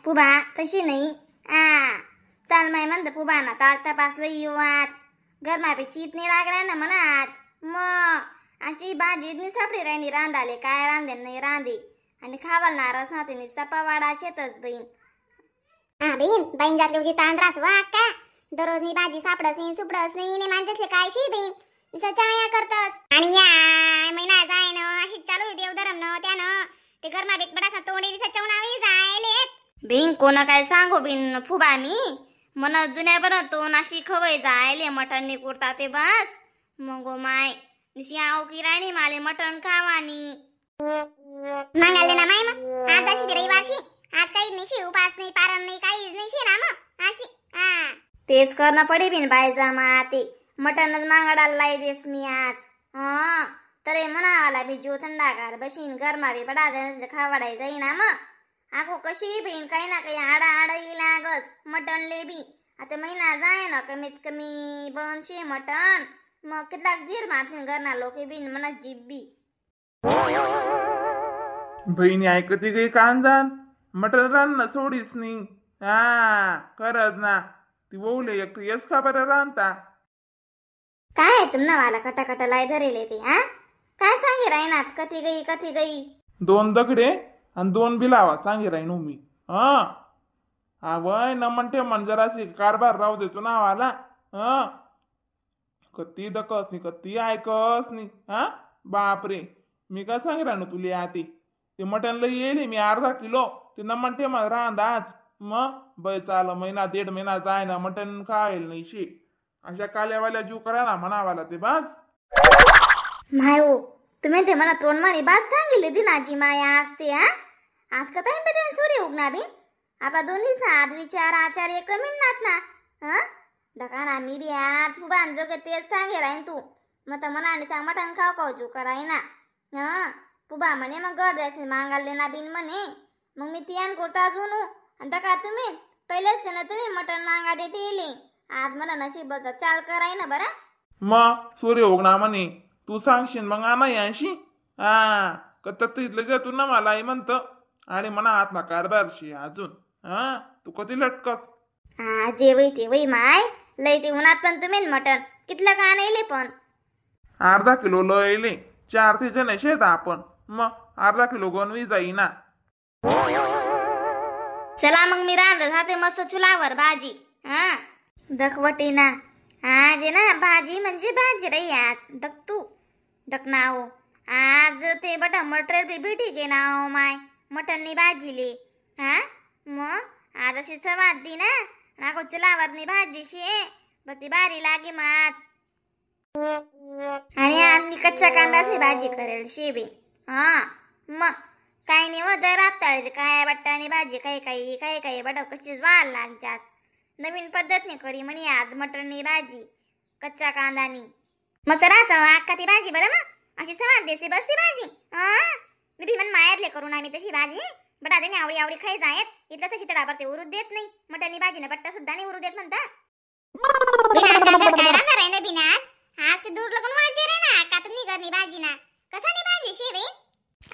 फुबा तशी नाही. आ चाल माय म्हणतं फुबा ना ताल तपासलं येऊ आज. गरमा बी चीत नाही लागणार ना म्हणा आज. मग अशी भाजी नाही सापडी राहिनी रांधाले काय रांधे नाही रांधे आणि खावाला नाराज ना ते सपा वाडा शेतच बहीण. हा बहीण बहीण जातली उजी ताण रास वा का दररोज नी भाजी सापडस नाही सुपडस नाही ने माणसले काय शी बहीण चाया करतस. आणि या महिना जाय ना अशी चालू देवधरम न त्यानं ते गरमा बेत बडासा तोंडी चवणावी जायलेत. बिन कोण काय सांगू बिन फुबा मी मन जुन्या बरं तो नाशी खवय जायले मटण नी कुर्ता ते बस. मग माय निशी आव की राणी माले मटण खावानी. मागाले ना माय मग आज अशी रविवारशी आज काही नाही शी उपास नाही पारण नाही काहीच नाही शी ना मग अशी. हा तेच करणं पडे बिन बायजा मा ते मटणच मांगडाला लाई देस मी आज. हा तरे म्हणावाला बी जीव थंडागार बशीन गरमा बी पडा खावाडाय जाईना मग. आखो कशी बहीण काही ना काही आडा आडा लागस मटण ले बी. आता महिना जाय ना कमीत कमी बनशे मटण मग कितलाक धीर माथीन घरना लोक बिन म्हणा जीभ बी. बहिणी ऐकते काही कान जाण मटण रान ना सोडीच नाही. हा खरंच ना ती ओवले एक येस का बरं रांधता. काय तुमना वाला कटाकटा लाय धरेले ते. हा काय सांगे रायनात कथी गई कथी गई. दोन दगडे आणि दोन बिलावा सांगे राहीन मी. हा आवय न म्हणते मन जराशी कारभार राहू देतो नावाला. हा कती दकस नी कती ऐकस नी. हा बापरे मी काय सांगे राहणू तुले आते ते मटण लई येईल मी अर्धा किलो ते न म्हणते मग रांधाच मग बैस आलं महिना दीड महिना जाय ना मटण खायला नाही शी अशा काल्यावाल्या जीव करा ना म्हणावाला ते बस. माय हो तुम्ही ते मला तोंडमानी बात सांगितली दिनाची माया असते. हा आज का ताई बेते सूर्य उगना बी आपला दोन्हीच आज विचार आचार एक मिळणार ना. हा दका मी बी आज फुबान जोगे तेच सांगे राहीन तू मग तर मनाने सांग मटण खाऊ खाऊ जू कराय ना. हा फुबा म्हणे मग गड जायचे मांगाले ना बिन म्हणे मग मी तियान कुर्ता अजून आणि दका तुम्ही पहिलेच ना तुम्ही मटण मांगा देते आज मला नशीब चाल कराय ना बरं. मग सूर्य उगना म्हणे तू सांगशील मग आणा यांशी. हा कत तिथलं जातो ना मला आई म्हणतं आणि म्हणा आत्मा कारभारशी अजून. हा तू कधी लटकस. हा जे वय ते वय माय लय ते उन्हात पण तुम्ही मटण कितलं का नाही पण अर्धा किलो लयले चार ते जण शेत आपण मग अर्धा किलो गणवी जाईना. चला मग मी रांध जाते मस्त चुलावर भाजी. हा दखवटी ना आज आहे ना भाजी म्हणजे भाजी रे आज दख तू दख नाव आज ते बटा मटर बी भेटी गे नाव माय मटननी भाजीले. हा मग आज अशी सवाद दी ना नाको चुलावरनी भाजी शे बती भारी लागे मग आज. आणि आज मी कच्चा कांदाची भाजी करेल शे बी. हा मग काही नाही मग दरात काय बट्टाने भाजी काही काही काही काही बटाव कशीच वाढ लाग जास्त नवीन पद्धतने करी म्हणे आज मटरनी भाजी कच्चा कांदानी मग सरास अक्का ती भाजी बरं मग अशी सवाद देसे बस ती भाजी. हा मी भी मन माहेरले करून आम्ही तशी भाजी बट आता आवडी आवडी खाई जायत इथलं तशी तडापर ते उरू देत नाही मटरनी भाजी ना बट्टा सुद्धा नाही उरू देत म्हणता. दूर लगून वाजे रे ना का तुम्ही घरनी भाजी ना कसा नाही भाजी शेबी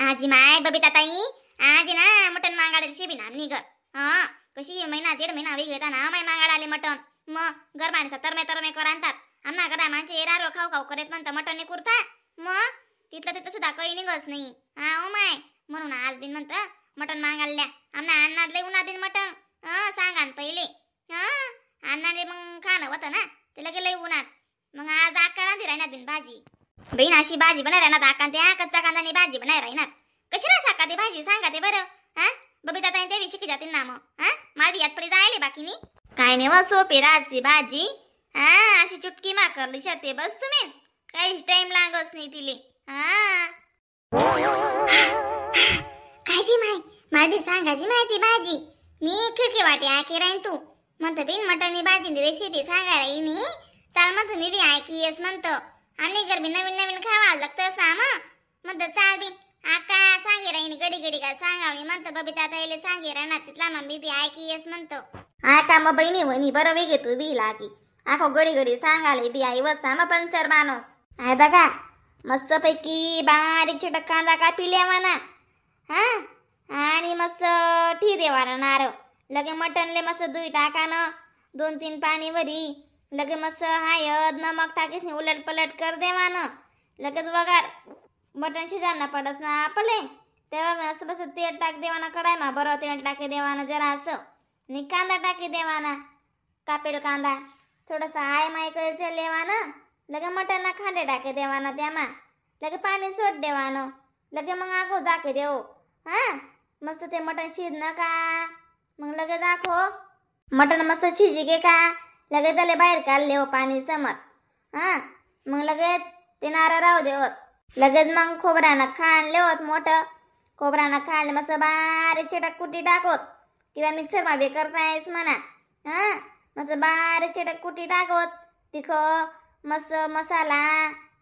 आजी माय बबिता ताई आज ना मटण मागाडे शेबी ना निघ. हा कशी महिना दीड महिना वेग घेता ना माय मागाड आले मटण मग गरमाने तरमे तरमे करांतात आमना करा माणसे एरारो खाऊ खाऊ करत म्हणता मटण नाही कुरता मग तिथलं तिथं सुद्धा काही निघच नाही. हा ओ my म्हणून आज बिन म्हणतं मटण मागाडल्या आमना अण्णात लय उन्हा दिन मटण. हा सांगा न पहिले. हा अण्णाने मग खाणं होतं ना ते लगे लय उन्हात मग आज आका रांधी राहणार बिन भाजी बहीण अशी भाजी बनाय राहणार आका त्या कच्चा कांदानी भाजी बनाय राहणार कशी ना साका ते भाजी सांगा ते बरं. हा बबिता ताई ते शिकी जातील ना मग. हा मावी यात पडी जायले बाकीनी काय नाही व सोपी राजसी भाजी. हा अशी चुटकी माकरली शते बस तुम्ही काहीच टाइम लागत नाही तिले. हा कायजी माय माझी सांगायची माहिती भाजी मी खिडकी वाटी ऐकी राहीन तू म्हणतो बिन मटणी भाजी रेसिपी सांगा राही चाल म्हणतो मी बी ऐकी येस म्हणतो आणि गरबी नवीन नवीन खावा लागतं साम म्हणतो चाल बी आका सांगे राहीन गडी गडी का सांगावणी म्हणतो बबिता ताईले सांगे राहणार तिथला मग मी बी ऐकी येस म्हणतो. आका मग बहिणी वहिनी बरं वेगे तू बी लागी आखो गडी गडी सांगाले बी I वसा मग पंचर माणूस आहे बघा मस्तपैकी बारीक छोटा कांदा कापी लेवाना. हा आणि मस्त ठी देवाना नारळ लगे मटनले मस्त धुई टाकानं 2-3 पाणी वरी लगे मस्त हायद नमक टाकीस उलट पलट कर देवानं लगेच वगार मटण शिजाना पडस ना आपले तेव्हा मस्त मस्त तेल टाक देवाना कढाई मा बरं तेल टाकी देवाना जरा असं आणि कांदा टाकी देवाना कापेल कांदा थोडासा I my करच्या लेवानं लगे मटणना खांडे टाके देवाना त्यामा लगे पाणी सोड देवानं लगे मग आखो जाके देऊ हां मस्त ते मटण शिजनं का मग लगे दाखव मटण मस्त शिजी गे का लगे त्याला बाहेर काढले हो पाणी समत हां मग लगेच ते नारळ राहू देवत लगेच मग खोबरानं खाणले होत मोठं खोबरानं खाणले मस्त बारीक चटक कुटी टाकत किंवा मिक्सर मा बी करता येस म्हणा हां मस्त बारीक चटक कुटी टाकत तिख मस्त मसाला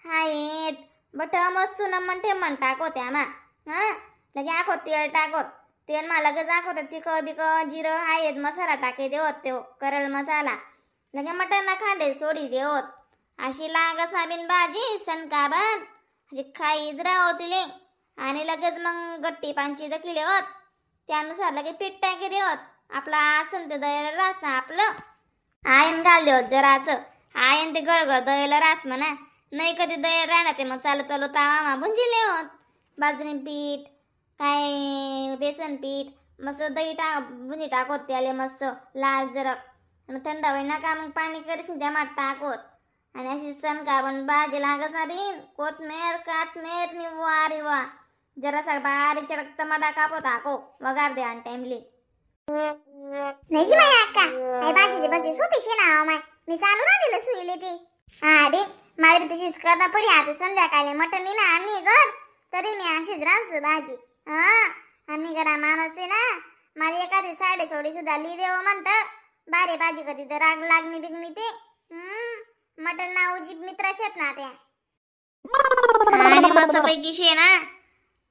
हायेत बट मस्त नमन ठेमन टाको त्यामा हां लगे आखो तेल टाकत तेल मा लगेच आखो तिख बिक जिरं हायेत मसाला टाके देवत ते करल मसाला लगे मटण खांडे सोडी देवत अशी लागस बिन भाजी सनकाबन अशी खाईच राहो तिले आणि लगेच मग गट्टी पांची दखिले होत त्यानुसार लगे पीठ टाकी देवत आपला आसन ते दयाला रास आपलं आयन घाल देवत जरासं आयन ते गळगळ दयाला रास म्हणा नाही कधी दया राहणार ते मग चालू चालू तावा मा भुंजिले होत बाजरी पीठ काय बेसन पीठ मस्त दही टाक भुंजी टाकत त्याले मस्त लाल जरक आणि थंड होईना का मग पाणी करीस त्या मात टाकत आणि अशी सनकाबन भाजी लागस ना बिन कोथमेर कातमेर नि वा रे वा जरासा बारीक चटक टमाटा कापत आको वगार दे आणि टाइमली. नाही जी माय अक्का आई भाजी बघ सोपी शे ना my मी चालू ना दिलं सुईले ती. हा बी मला बी तशीच करणं पडी आता संध्याकाळी मटण ना आम्ही घर तरी मी अशीच रांधसू भाजी. हा आम्ही घरा माणूस आहे ना मला एखादी साडे सोडी सुद्धा ली देव म्हणत बारे भाजी कधी तर राग लागणी बिगणी ते मटण ना उजी मित्र शेत ना त्या. आणि मस्त पैकी शे ना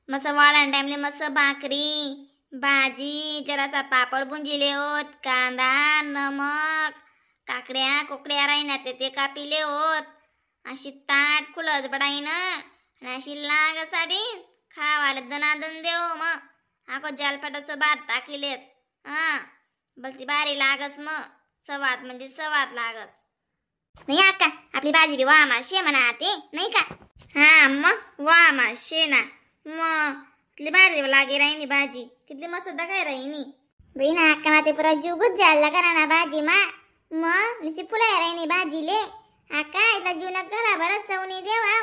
मस्त वाळण टाइमले मस्त भाकरी भाजी जरासा पापड बुंजिले होत कांदा नमक काकड्या कोकड्या राहिना ते ते कापिले होत अशी ताट खुलत बडाईन आणि अशी लाग असावी खावाला दनादन देव मग आको जालपाटाचं भात टाकिलेस हा बलती भारी लागस मग सवाद म्हणजे सवाद लागस. नाही अक्का आपली भाजी बी वा शे म्हणा ते नाही का. हा मग वा शे ना मग कितली भारी लागे राहिनी भाजी कितली मस्त दाखाय राहिनी. बाई ना अक्का ना ते पुरा जुगूच जायला करा ना भाजी मा मग निसी फुलाय राहिनी भाजीले अक्का इथला जीव न करा बरं चवणी देवा.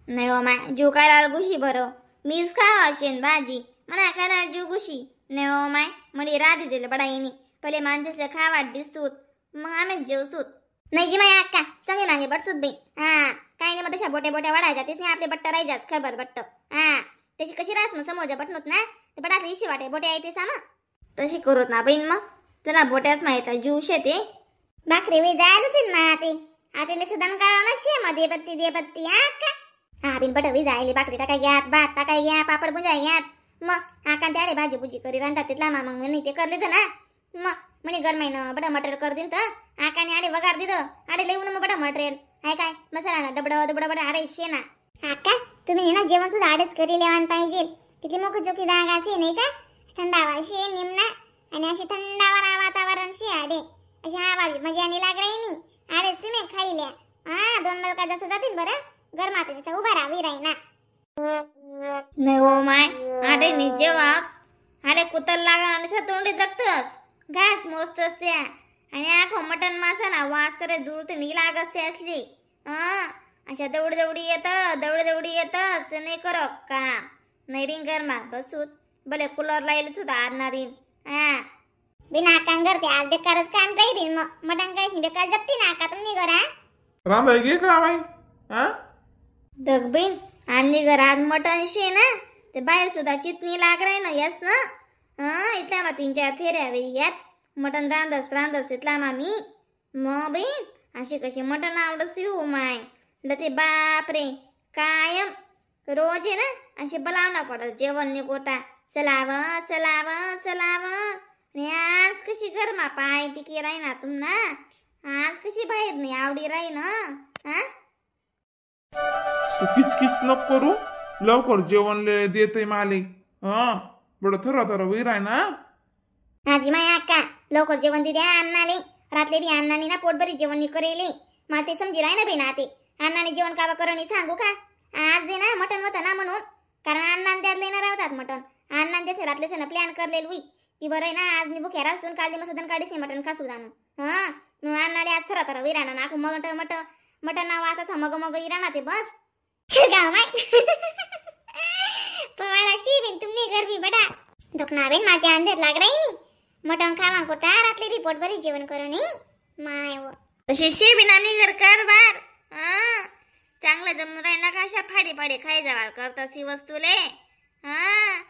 नाही हो my जीव काय लाल गुशी बरं मीच खावा असेन भाजी म्हणा काय ना जीव गुशी. नाही हो my मडी राधी दिलं बडाईनी पहिले माणसाले खावा दिसूत मग आम्हीच जेवसूत. नाही जी माय अक्का संगे मागे बटसूत बाई. हा काय नाही मग तशा बोट्या बोट्या वाढायच्या तेच नाही आपले बट्ट राहायच्याच खरबर बट्ट. हा तशी कशी रास मग समोरच्या बटनूत ना ते बटास इशी वाटे बोट्या येते सामा तशी करूत ना बहीण मग तुला बोट्याच माहित जीव शेते भाकरी we जायला होती ना आते आते ने सदन काढा ना शे मध्ये बत्ती दे बत्ती अक्का. हा बिन बट we जायली भाकरी टाकाय घ्यात भात टाकाय घ्या पापड बुंजाय घ्यात मग आका त्याडे भाजी बुजी करी रांधतात तिथला मा मग नाही ते करले तर ना मग म्हणे गरमाईनं बडं मटेरियल कर दिन तर आकाने आडे वगार दिलं आडे लई मग बडं मटेरियल आहे काय मसाला ना डबडं दुबडं बडं आडे शे ना. अक्का तुम्ही ना जेवण सुद्धा आडेच करी लेवान पाहिजे किती मोकळी चोखी जागा असे नाही का थंडावा शे निमना आणि अशी थंडावा वातावरण शे आडे अशी हवा बी मजाने लाग राहिनी आडेच तुम्ही खाईल्या. हा दोन मलका जसं जातील बरं गरमात तिथं उभा राहावी राहीना. नाही हो my आडे नि जेवा अरे कुतर लागा आणि तोंडी जगतस घास मोजतस त्या आणि आखो मटण मासा ना वास रे दूर ते नी लागस असली अशा दौडी दौडी येत दौडी दौडी येत असं नाही कर का नाही बिन गरमा बसूत भले कूलर लाईल सुद्धा आणणार येईन. हा बिना कांगर ते आज बेकारच काम काही बिन मग मटण काही बेकार जपती ना का तुम्ही घरा रांधाय गे का बाई हा दग बहीण आमनी घरात मटण शे ना ते बाहेर सुद्धा चितनी लाग राही ना यास ना हा इथला मा 3-4 फेऱ्या बाई यात मटण रांधस रांधस इथला मा मी मग बहीण अशी कशी मटण आवडस हो my ल ते बापरे कायम रोज आहे ना असे बोलावना पडत जेवण निकोता चलाव चलाव चलाव. आणि आज कशी गरमा पाय टिकी राही ना तुमना आज कशी बाहेर नाही आवडी राही ना. हा तू किचकिच नको करू लवकर जेवण देते माले. हा बडं थर थर वैर आहे ना. आजी माय अक्का लवकर जेवण दे द्या अण्णाले. रातले बी अण्णाने ना पोटभरी जेवण नी करेले. मला ते समजी राय ना बेना ते अण्णाने जेवण कावा करणी सांगू का? आज जे ना मटण होतं ना म्हणून, कारण अण्णा त्यात ना राहतात मटण. अण्णा त्याचे रातले ना प्लॅन करलेल हुई ती बरं आहे ना. आज मी भुक्या रासून काल मग सदन काढीस मटण खासू जाणू. हा मग अण्णाले आज सरा तर विराना नाकू मग मट मटण नाव असा मग मग इराणा ते बस गाव माय पवाडा शी बिन तुमने घर भी बडा दुखना बिन माते अंधेर लाग रही नी. मटण खावा कोटा रातले बी पोटभरी जेवण करू नी माय व. तशी शी बिन आम्ही घर कारभार. हा चांगलं जमून राही ना कशा फाडी फाडी खाई जावाल करतस ही वस्तूले. हा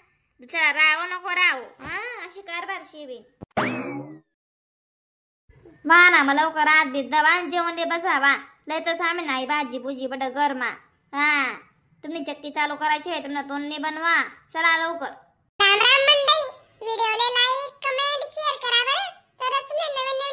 दुसरा राव नको राव. हा अशी कारभार शी बिन वा ना मग लवकर आत बीत दवा जेवण दे बसावा. लय तसं आम्ही नाही भाजी भुजी बट गरमा. हा तुम्ही चक्की चालू करायची आहे तुम्हाला तोंडणी बनवा. चला लवकर. राम राम मंडळी, व्हिडिओला like comment share करा बरं. तरच नवीन